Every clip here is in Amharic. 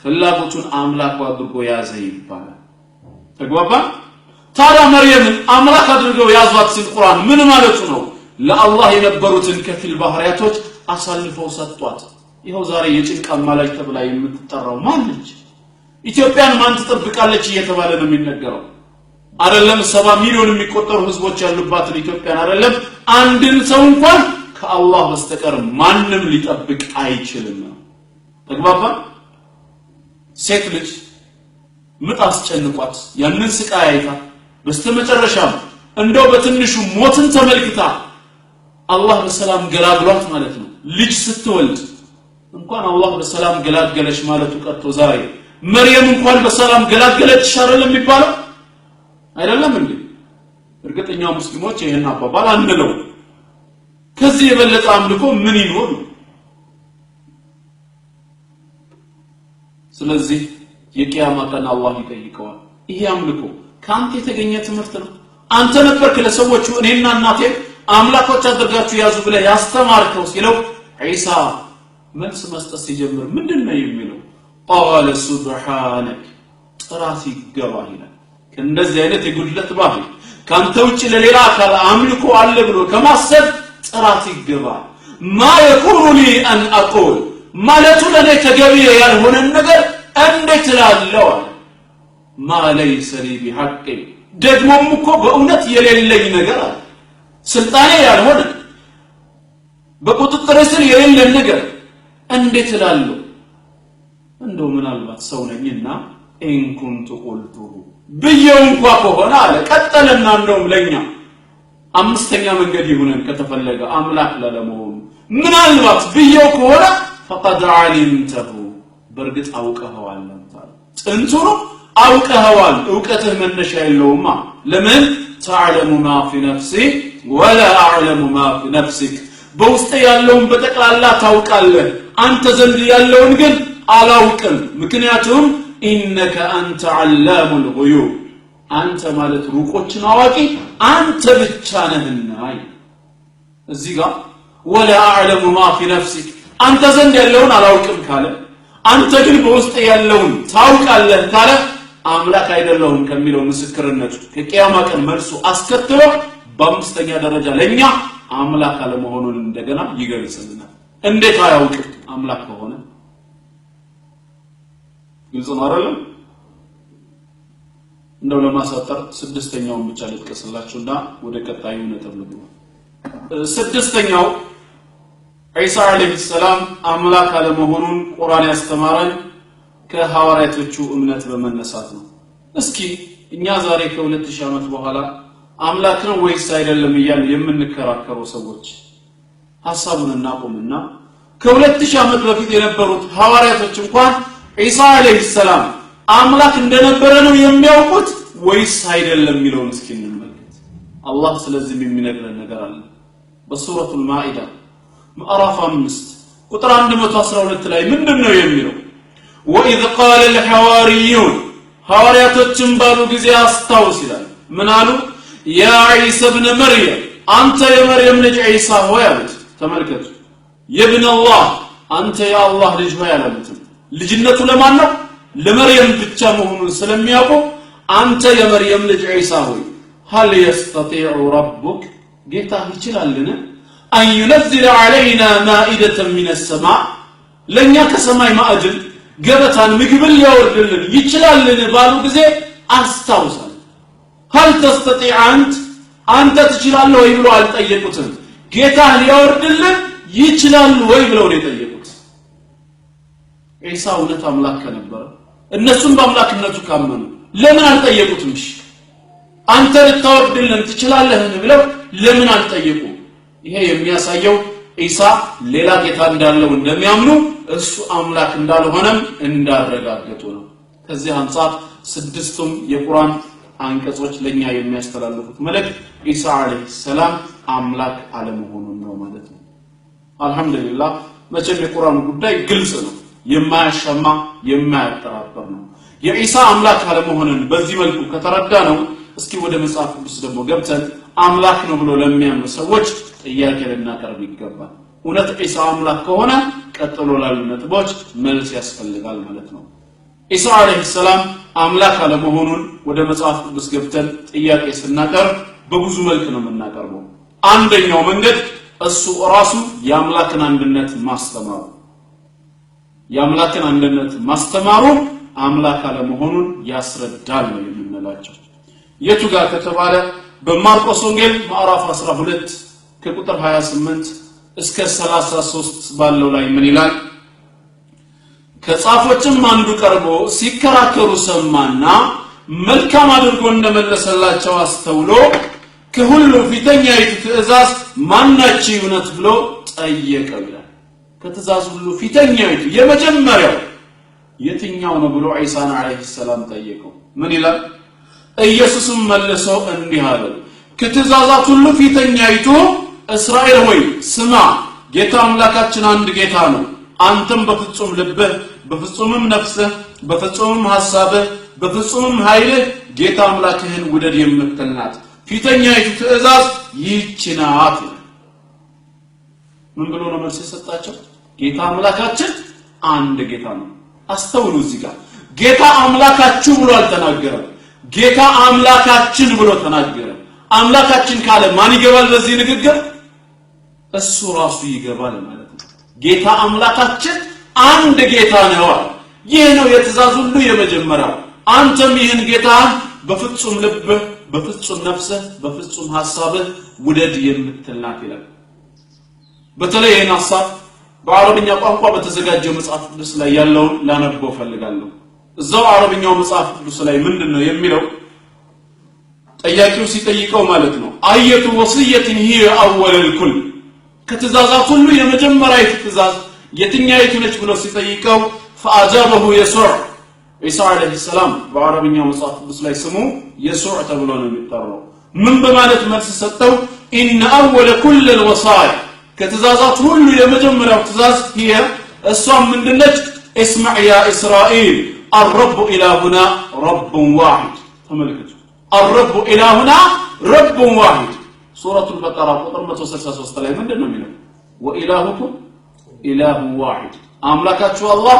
ፍላጎቱን አምላኩ አድርጎ ያዘ ይባላል። ተግባባ? ታዲያ መርየምን አምላክ አድርገው ያዟት ሲል ቁርአን ምን ማለቱ ነው? ለአላህ የነበሩትን ከፊል ባህሪያቶች አሳልፈው ሰጧት። ይኸው ዛሬ የጭንቅ አማላጅ ተብላ የምትጠራው ማን ነች? ኢትዮጵያን ማን ትጠብቃለች እየተባለ ነው የሚነገረው። አይደለም 70 ሚሊዮን የሚቆጠሩ ህዝቦች ያሉባትን ኢትዮጵያን አይደለም፣ አንድን ሰው እንኳን ከአላህ በስተቀር ማንም ሊጠብቅ አይችልም ነው። ተግባባ? ሴት ልጅ ምጥ አስጨንቋት ያንን ስቃይ አይታ በስተመጨረሻም እንደው በትንሹ ሞትን ተመልክታ አላህ በሰላም ገላግሏት ማለት ነው። ልጅ ስትወልድ እንኳን አላህ በሰላም ገላገለሽ ማለቱ ቀርቶ ዛሬ መርየም እንኳን በሰላም ገላገለችሽ አይደለም የሚባለው? አይደለም እንዴ? እርግጠኛ ሙስሊሞች ይህን አባባል አንለው። ከዚህ የበለጠ አምልኮ ምን ይኖር ነው? ስለዚህ የቂያማ ቀን አላህ ይጠይቀዋል። ይሄ አምልኮ ከአንተ የተገኘ ትምህርት ነው? አንተ ነበርክ ለሰዎቹ እኔና እናቴ አምላኮች አድርጋችሁ ያዙ ብለህ ያስተማርከው ሲለው ዒሳ መልስ መስጠት ሲጀምር ምንድን ነው የሚለው? قال سبحانك፣ ጥራት ይገባህ ይላል። ከእንደዚህ አይነት የጉድለት ባህሪ፣ ከአንተ ውጭ ለሌላ አካል አምልኮ አለ ብሎ ከማሰብ ጥራት ይገባል። ما يكون لي أن أقول፣ ማለቱ ለእኔ ተገቢ ያልሆነን ነገር እንዴት እላለሁ አለ። ما ليس لي بحق፣ ደግሞም እኮ በእውነት የሌለኝ ነገር አለ። ስልጣኔ ያልሆነ፣ በቁጥጥር ስር የሌለን ነገር እንዴት እላለሁ? እንደው ምናልባት ሰው ነኝና إن كنت قلته ብየው እንኳ ከሆነ አለ። ቀጠለና እንደውም ለኛ አምስተኛ መንገድ ይሁነን ከተፈለገ አምላክ ላለመሆኑ፣ ምናልባት ብየው ከሆነ فقد علمته፣ በእርግጥ አውቀኸዋል አንተ አለ። ጥንቱ ነው አውቀኸዋል። እውቀትህ መነሻ የለውማ። ለምን? تعلم ما في نفسي ولا أعلم ما في نفسك፣ በውስጤ ያለውን በጠቅላላ ታውቃለህ፣ አንተ ዘንድ ያለውን ግን አላውቅም። ምክንያቱም إنك أنت علام الغيوب፣ አንተ ማለት ሩቆችን አዋቂ አንተ ብቻ ነህና። እዚህ ጋር ولا أعلم ما في نفسك፣ አንተ ዘንድ ያለውን አላውቅም ካለ፣ አንተ ግን በውስጥ ያለውን ታውቃለህ ካለ፣ አምላክ አይደለሁም ከሚለው ምስክርነቱ ከቅያማ ቀን መልሱ አስከትሎ በአምስተኛ ደረጃ ለኛ አምላክ አለመሆኑን እንደገና ይገልጽልናል። እንዴት አያውቅም አምላክ ከሆነ? ግልጽ ነው አይደለም? እንደው ለማሳጠር ስድስተኛውን ብቻ ልጥቀስላችሁና ወደ ቀጣዩ ነጥብ ልግባ። ስድስተኛው ዒሳ ዓለይሂ ሰላም አምላክ አለመሆኑን ቁርአን ያስተማረን ከሐዋርያቶቹ እምነት በመነሳት ነው። እስኪ እኛ ዛሬ ከ2000 ዓመት በኋላ አምላክ ነው ወይስ አይደለም እያልን የምንከራከረው ሰዎች ሐሳቡን እናቁምና ከ2000 ዓመት በፊት የነበሩት ሐዋርያቶች እንኳን ዒሳ ዓለይሂ ሰላም አምላክ እንደነበረ ነው የሚያውቁት ወይስ አይደለም የሚለውን እስኪ እንመልከት። አላህ ስለዚህም የሚነግረን ነገር አለ። በሱረቱል ማኢዳ ምዕራፍ 5 ቁጥር 112 ላይ ምንድን ነው የሚለው? وإذ قال الحواريون፣ ሐዋርያቶችም ባሉ ጊዜ አስታውስ ይላል። ምን አሉ? يا عيسى ابن مريم፣ አንተ የመርየም ልጅ ዒሳ ሆይ አሉት። ተመልከቱ፣ يا ابن الله፣ አንተ የአላህ ልጅ ሆይ አላሉትም። ልጅነቱ ለማን ነው? ለመርየም ብቻ መሆኑን ስለሚያውቁ አንተ የመርየም ልጅ ዒሳ ሆይ፣ هل يستطيع ربك፣ ጌታህ ይችላልን፣ أن ينزل علينا مائدة من السماء፣ ለእኛ ከሰማይ ማዕድን ገበታን ምግብን ሊያወርድልን ይችላልን ባሉ ጊዜ አስታውሳል። هل تستطيع أنت፣ አንተ ትችላለህ ወይ ብሎ አልጠየቁትም። ጌታህ ሊያወርድልን ይችላል ወይ ብለው ነው የጠየቁት። ዒሳ እውነት አምላክ ከነበረ፣ እነሱም በአምላክነቱ ካመኑ ለምን አልጠየቁትም? እሺ አንተ ልታወርድልን ትችላለህን ብለው ለምን አልጠየቁም? ይሄ የሚያሳየው ዒሳ ሌላ ጌታ እንዳለው እንደሚያምኑ፣ እሱ አምላክ እንዳልሆነም እንዳረጋገጡ ነው። ከዚህ አንጻር ስድስቱም የቁርአን አንቀጾች ለኛ የሚያስተላልፉት መልእክት ዒሳ ዓለይሂ ሰላም አምላክ አለመሆኑን ነው ማለት ነው። አልሐምዱሊላህ፣ መቼም የቁርአኑ ጉዳይ ግልጽ ነው፣ የማያሻማ የማያጠራጥር ነው። የዒሳ አምላክ አለመሆንን በዚህ መልኩ ከተረዳ ነው፣ እስኪ ወደ መጽሐፍ ቅዱስ ደግሞ ገብተን አምላክ ነው ብሎ ለሚያምኑ ሰዎች ጥያቄ ልናቀርብ ይገባል። እውነት ዒሳ አምላክ ከሆነ ቀጥሎ ላሉ ነጥቦች መልስ ያስፈልጋል ማለት ነው። ኢሳ ዓለይሂ ሰላም አምላክ አለመሆኑን ወደ መጽሐፍ ቅዱስ ገብተን ጥያቄ ስናቀርብ በብዙ መልክ ነው የምናቀርበው። አንደኛው መንገድ እሱ ራሱ የአምላክን አንድነት ማስተማሩ፣ የአምላክን አንድነት ማስተማሩ አምላክ አለመሆኑን ያስረዳል ነው የምንላቸው። የቱ ጋር ከተባለ በማርቆስ ወንጌል ምዕራፍ 12 ከቁጥር 28 እስከ 33 ባለው ላይ ምን ይላል? ከጻፎችም አንዱ ቀርቦ ሲከራከሩ ሰማና መልካም አድርጎ እንደመለሰላቸው አስተውሎ ከሁሉ ፊተኛይቱ ትእዛዝ ማናቸው ናት ብሎ ጠየቀው ይላል። ከትእዛዝ ሁሉ ፊተኛይቱ፣ የመጀመሪያው የትኛው ነው ብሎ ዒሳን ዓለይሂ ሰላም ጠየቀው። ምን ይላል? ኢየሱስም መልሶ እንዲህ አለው፣ ከትእዛዛት ሁሉ ፊተኛይቱ እስራኤል ሆይ ስማ፣ ጌታ አምላካችን አንድ ጌታ ነው። አንተም በፍጹም ልብህ፣ በፍጹምም ነፍስህ፣ በፍጹምም ሐሳብህ፣ በፍጹምም ኃይልህ ጌታ አምላክህን ውደድ የምትል ናት። ፊተኛይቱ ትእዛዝ ይህች ናት ይላል። ምን ብሎ ነው መልስ የሰጣቸው? ጌታ አምላካችን አንድ ጌታ ነው። አስተውሉ፣ እዚህ ጋር ጌታ አምላካችሁ ብሎ አልተናገረም። ጌታ አምላካችን ብሎ ተናገረ። አምላካችን ካለ ማን ይገባል በዚህ ንግግር? እሱ ራሱ ይገባል ማለት ነው። ጌታ አምላካችን አንድ ጌታ ነው አለ። ይህ ነው የትእዛዝ ሁሉ የመጀመሪያው። አንተም ይህን ጌታህን በፍጹም ልብህ፣ በፍጹም ነፍስህ፣ በፍጹም ሐሳብህ ውደድ የምትል ናት ይላል። በተለይ ይህን ሐሳብ በአረብኛ ቋንቋ በተዘጋጀው መጽሐፍ ቅዱስ ላይ ያለውን ላነበው ፈልጋለሁ። እዛው አረብኛው መጽሐፍ ቅዱስ ላይ ምንድን ነው የሚለው? ጠያቂው ሲጠይቀው ማለት ነው። أية وصية هي أول الكل፣ ከትእዛዛት ሁሉ የመጀመሪያይቱ ትእዛዝ የትኛይቱ ነች ብሎ ሲጠይቀው فأجابه يسوع፣ ዒሳ ዓለይሂ ሰላም በአረብኛው መጽሐፍ ቅዱስ ላይ ስሙ የሱዕ ተብሎ ነው የሚጠራው። ምን በማለት መልስ ሰጠው? إن أول كل الوصايا፣ ከትእዛዛት ሁሉ የመጀመሪያው ትእዛዝ هي፣ እሷም ምንድነች? اسمع يا إسرائيل الرب إلهنا رب واحد። ተመልከቱ፣ الرب إلهنا رب واحد። ሱረቱል በቀራ ቁጥር 163 ላይ ምንድን ነው የሚለው? وإلهكم إله واحد፣ አምላካችሁ አላህ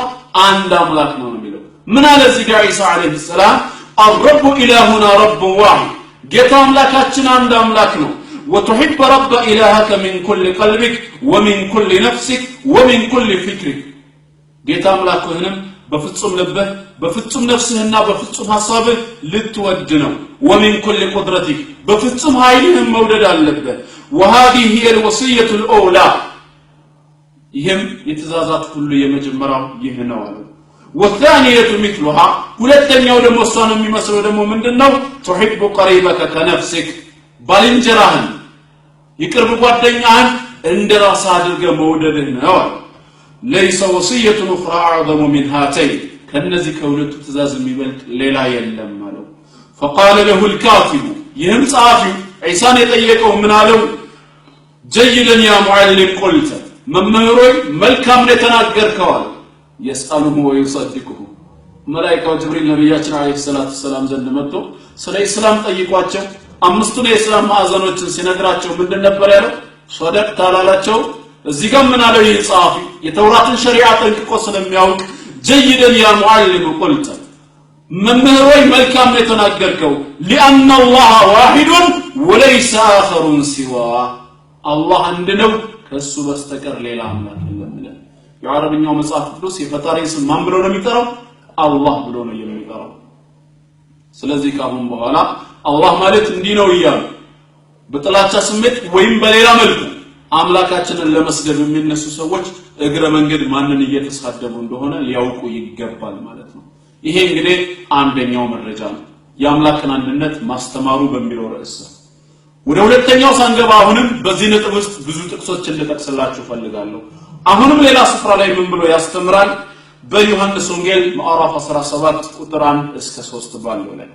አንድ አምላክ ነው የሚለው። ምን አለ እዚህ ጋር ዒሳ ዓለይሂ ሰላም? الرب إلهنا رب واحد፣ ጌታ አምላካችን አንድ አምላክ ነው። وتحب الرب إلهك من كل قلبك ومن كل نفسك ومن كل فكرك፣ ጌታ አምላክህንም በፍጹም ልብህ፣ በፍጹም ነፍስህና በፍጹም ሐሳብህ ልትወድ ነው። ومن كل قدرتك፣ በፍጹም ኃይልህም መውደድ አለብህ። وهذه هي الوصية الأولى፣ ይህም የትእዛዛት ሁሉ የመጀመሪያው ይህ ነው አለ። والثانية مثلها፣ ሁለተኛው ደግሞ እሷን የሚመስለው ደግሞ ምንድነው? تحب قريبك كنفسك፣ ባልንጀራህን፣ የቅርብ ጓደኛህን እንደ ራስህ አድርገህ መውደድህ ነው አለ። ليس وصية أخرى أعظم من هاتين፣ ከነዚህ ከሁለቱ ትእዛዝ የሚበልጥ ሌላ የለም አለው። فقال له الكاتب፣ ይህም ጸሐፊው ዒሳን የጠየቀው ምን አለው? جيدا يا معلم قلت፣ መምህር ሆይ መልካም ነው የተናገርከው አለ። يسأله ويصدقه። መላኢካው ጅብሪል ነቢያችን ዓለይሂ ሰላቱ ወሰላም ዘንድ መጥቶ ስለ ኢስላም ጠይቋቸው አምስቱን የኢስላም ማዕዘኖችን ሲነግራቸው ምንድን ነበር ያለው? صدقت አላላቸው። እዚህ ጋር ምን አለው? ይህ ጸሐፊ የተውራትን ሸሪዓ ጠንቅቆ ስለሚያውቅ جيدا يا معلم قلت፣ መምህር ሆይ መልካም ነው የተናገርከው። لأن الله واحد وليس آخر سواه፣ አላህ አንድ ነው፣ ከእሱ በስተቀር ሌላ አምላክ የለም ይላል። የአረብኛው መጽሐፍ ቅዱስ የፈጣሪን ስም ማን ብሎ ነው የሚጠራው? አላህ ብሎ ነው የሚጠራው። ስለዚህ ከአሁን በኋላ አላህ ማለት እንዲህ ነው እያሉ በጥላቻ ስሜት ወይም በሌላ መልኩ አምላካችንን ለመስደብ የሚነሱ ሰዎች እግረ መንገድ ማንን እየተሳደቡ እንደሆነ ሊያውቁ ይገባል ማለት ነው። ይሄ እንግዲህ አንደኛው መረጃ ነው፣ የአምላክን አንድነት ማስተማሩ በሚለው ርዕስ። ወደ ሁለተኛው ሳንገባ አሁንም በዚህ ነጥብ ውስጥ ብዙ ጥቅሶችን ልጠቅስላችሁ ፈልጋለሁ። አሁንም ሌላ ስፍራ ላይ ምን ብሎ ያስተምራል? በዮሐንስ ወንጌል ምዕራፍ 17 ቁጥር 1 እስከ 3 ባለው ላይ